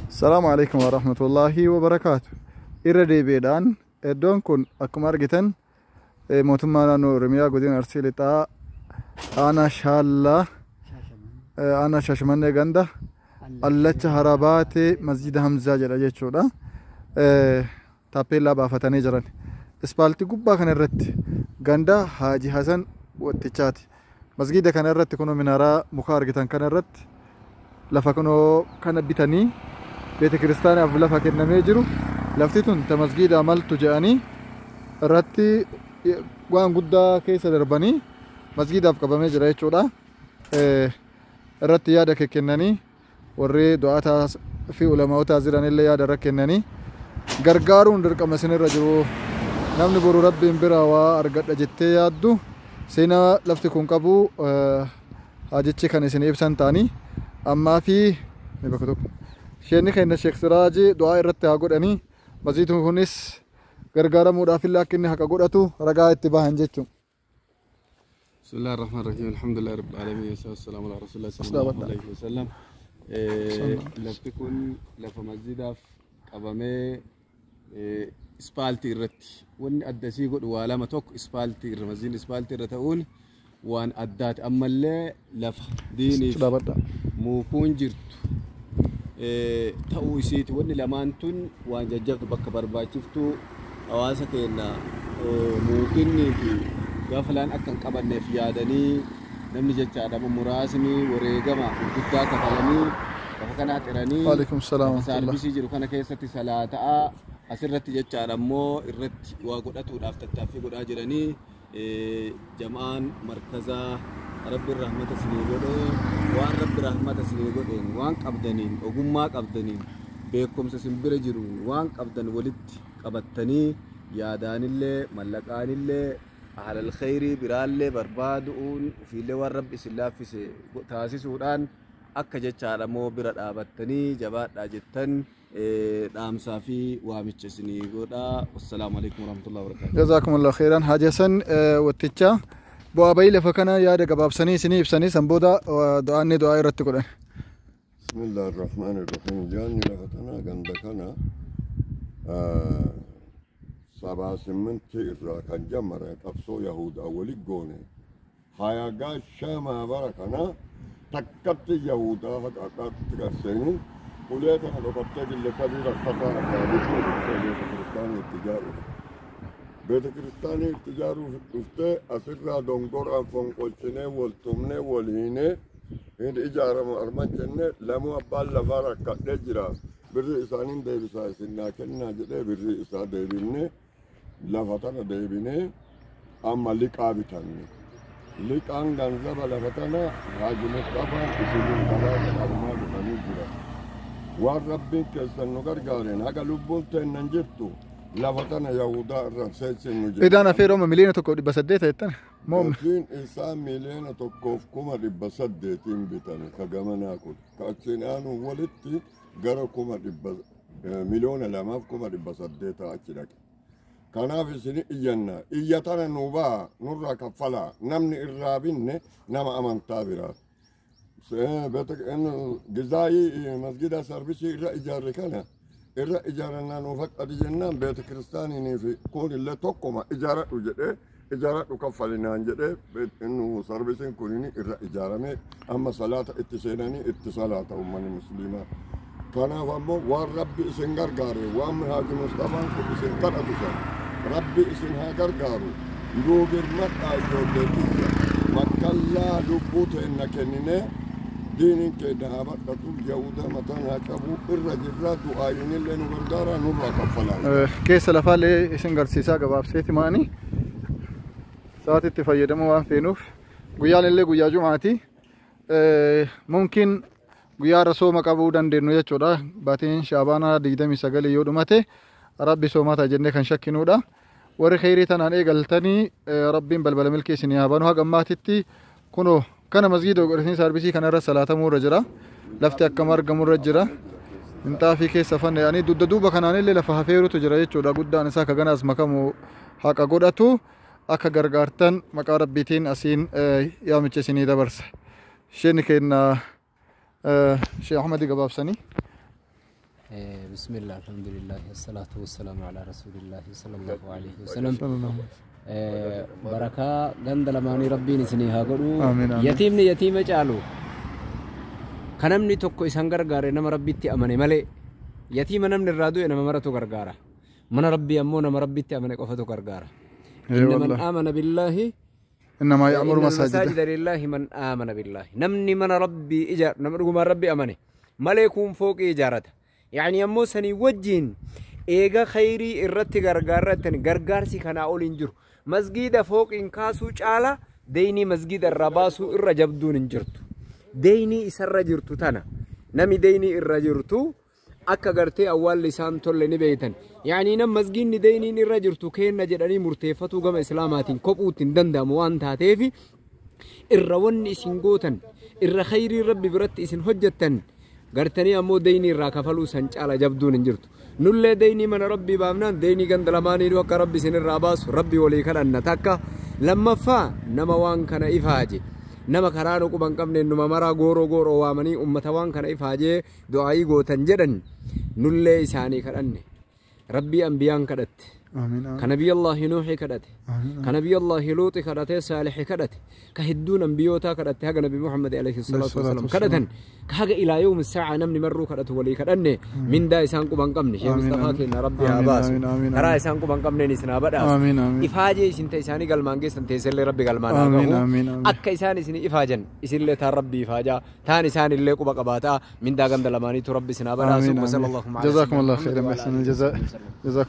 Salaamu alaikum wa rahmatullahi wa barakaatu. Irra deebiidhaan iddoon kun akkuma argitan mootummaa naannoo Oromiyaa godina Arsii Lixaa aanaa Shaallaa aanaa Shaashamannee ganda Allacha Harabaatee Masjida Hamzaa jedha jechuudha. Taappeellaa baafatanii jiran. Ispaaltii gubbaa kana irratti ganda Haaji Hasan Wattichaati. Masgida kana irratti kunoo minaaraa muka argitan kana irratti lafa kunoo kana bitanii beeta kiristaanaaf lafa kennamee jiru. Lafti tun ta masgiida maltu jedhanii irratti waan guddaa keessa darbanii masgiidaaf qabamee jira jechuudha. Irratti yaada kennanii warri du'aataa fi ulamaa'otaa jiranillee yaada irra kennanii gargaaruun dirqama isinirra jiru. Namni boru Rabbiin biraa waa argadha jettee yaaddu seenaa lafti kun qabu haajichi kan isin ibsan ta'anii ammaa fi bakka tokko. Sheenni keenya Sheek Siraajii du'aa irratti haa godhanii masjiidni kunis gargaaramuudhaaf illee akka inni haqa godhatu ragaa itti bahan jechuudha. بسم الله الرحمن الرحيم، الحمد لله رب العالمين، والصلاة والسلام على رسول الله صلى الله عليه وسلم. Lafti kun lafa masjidaaf qabamee ispaaltii irratti wanni addasii godhu waa lama: tokko ispaaltii irra, masjidni ispaaltii irra ta'uun waan addaati. Ammallee lafa diiniif muukuun jirtu ta'uu isiiti. Wanni lamaan tun waan jajjabdu bakka barbaachiftu hawaasa keenya muukinnii fi gafalaan akka hin qabanneef yaadanii namni jechaadha muraasni wareegama gurguddaa kafalanii lafa kanaa xiranii Waalaikum salaam lafa saarbisii jiru kana keessatti salaataa asirratti jechaadha immoo irratti waa godhatuudhaaf tattaaffii godhaa jiranii. Jama'aan markazaa Rabbi rahmata isinii godhee, waan Rabbi rahmata isinii godheen, waan qabdaniin, ogummaa qabdaniin, beekumsa isin bira jiruun, waan qabdan walitti qabattanii yaadaanillee mallaqaanillee ahlal khayrii biraallee barbaadu'uun ofiillee waan Rabbi isin laaffise taasisuudhaan akka jechaadha moo bira dhaabattanii jabaadhaa jettan dhaamsaa fi waamicha isinii godhaa. Wassalaamu alaikum warahmatullahi wabarakatuh. Jazaakumullahu khairan. Haaji Hasan Wattichaa bu'aa bayii lafa kana yaada gabaabsanii isinii ibsanii san booda du'aanni du'aa irratti godhan. بسم الله الرحمن الرحيم. جاني لفتنا ganda kana 78 irraa kan jammare qabsoo Yahudaa wali goone hayagaa shamaa bara kana takkatti Yahudaa haqaqaatti qarseenin ulee tana dhokattee gillesabii rakkataa irraa bittee dhuftee beeta kiristaanii itti ijaaruuf. Beeta kiristaanii itti ijaaruuf dhuftee asirraa dongoraan fonqolchinee wal tumnee wal hiinee hin ijaaramu arman jenne lamuu abbaan lafaa rakkadhee jira. Birri isaaniin deebisaa isin naa kennaa jedhee birri isaa deebinne, lafa tana deebinee amma liqaa bitanne. Liqaan ganzaba lafa tana Haaji Mustafaan isiniin karaa qabumaa dhufanii jira. Waan Rabbiin keessan nu gargaareen haga lubbuun teennan jirtu lafa tana Yahudaa irra seensinu jedhe. Idaan afeeroma 1,800,000 jettan. Moo Gatiin isaa 1,800,000 bitame ka gamanaa kun. Ka achiin aanu walitti gara 2,800,000 achi dhaqe. Kanaaf isin iyyanna. Iyya tana nu ba'a, nurraa kaffalaa. Namni irraa binne nama amantaa biraa. Gizaayii masgida sarbisii irra ijaarre kana irra ijaarannaa nuuf haqqati jennaan beeta kiristaaniinii fi kun illee tokkoma ijaaradhu jedhee ijaaradhu kaffalinaan jedhee innu sarbisiin kunini irra ijaarame amma salaata itti seenanii itti salaata ummanni musliimaa. Kanaaf ammoo waan Rabbi isin gargaare, waan Haaji Mustafaan kun isin kadhatu san Rabbi isin haa gargaaru. Nuu birmadhaa, ijoollee tiyya makkallaa lubbuu teenna kenninee diiniin keenya haa badhatu, Yahudaa mataan haa cabu irra jirra, du'aayinillee nu gargaara, nurraa kaffalaa. Keessa lafaallee isin garsiisaa gabaabseeti maani sa'aatitti fayyadamuu waan feenuuf guyyaan illee guyyaa jumaati. Mumkin guyyaa irra sooma qabuu dandeenyu jechuudha. Baatiin Shaabaanaa 29 yoo dhumate Rabbi soomata jennee kan shakkinuudha. Warri kheyrii tanaan eegaltanii Rabbiin balbala milkii isinii haa banu. Haga ammaatitti kunoo kana masgiida godhatanii saarbisii kanarra salaatamuu irra jira. Lafti akkam argamu irra jira. Minxaafii keessa fanne ani dugda duuba kanaan illee lafa hafeerutu jira jechuudha. Guddaan isaa ka ganaas makamu haqa godhatu akka gargaartan maqaa Rabbiitiin asiin yaamicha isinii dabarsa. Isheen kenna Sheekh Ahmadi gabaabsanii. بسم الله الحمد لله والصلاة والسلام على رسول الله صلى الله عليه وسلم. بركة غند لماني ربي نسني هاغدو. آمين، آمين. يتيمني يتيمة جالو كنمني توكو إسان غرغاري نما ربي تي أماني مالي يتيم نمني الرادو نما مرتو غرغارا من ربي أمو نما ربي تي أماني قفتو غرغارا. إيه إن من والله. آمن بالله إنما يأمر إن مساجد المساجد لله من آمن بالله. نمني من ربي إجار نمرغو من ربي أماني ملكون فوق إجارته يعني أمو سني وجين إيغا خيري إرتي غرغارتن غرغارسي كنا أولين جرو مسجد فوق إنكاسو چالا ديني مسجد الرباسو إر جبدون انجرتو ديني إسر جرتو تانا نمي ديني إر جرتو akka gartee awwaalli isaan tolle ni beeytan. Yaani nam masgiinni deeyniin irra jirtu kenna jedhanii murteeffatuu gama islaamaatiin kophuutti hin danda'amu waan taateef irra wanni isin gootan irra khayrii rabbi biratti isin hojjettan gartanii ammoo deeynii irraa kafaluu san caala jabduun hin jirtu. Nullee deeynii mana rabbii baafnaan deeynii ganda lamaaniinuu akka rabbi isin irraa baasu rabbi walii kadhanna takka. Lammaffaa nama waan kana ifaaje nama karaa nu quban qabne numa maraa gooroo gooroo waamanii ummata waan kana ifaajee du'aayii gootan jedhan nullee isaanii kadhanne. Rabbii ambiyaan kadhatte. آمين آمين. كنبي الله نوح كدته. آمين. كنبي الله لوط كدته صالح كدته كهدون أنبيوتا كدته هذا نبي محمد عليه الصلاة الصلاة والسلام والسلام. كدتن كهذا إلى يوم الساعة نمني مرو كدته ولي كدنه من دا إسان قبان قمني شيخ آمين، مصطفى آمين. كنا ربي آمين، عباس. آمين، آمين، ترى آمين. إسان قبان قمني نسنا بدأ. آمين، آمين. إفاجي إسان تيساني قال مانجي إسان تيسلي ربي قال مانا آمين، قهو. آمين، آمين. أكا إسان إسني إفاجن إسن اللي تار ربي إفاجا تان إسان اللي قبا قباتا من دا قمد لماني تو ربي سنا بدأ. آمين، وصلى آمين. الله على جزاكم سيدنا الله محمد خيرا وعلى بأحسن آله الجزاء. وصحبه وسلم. جزاكم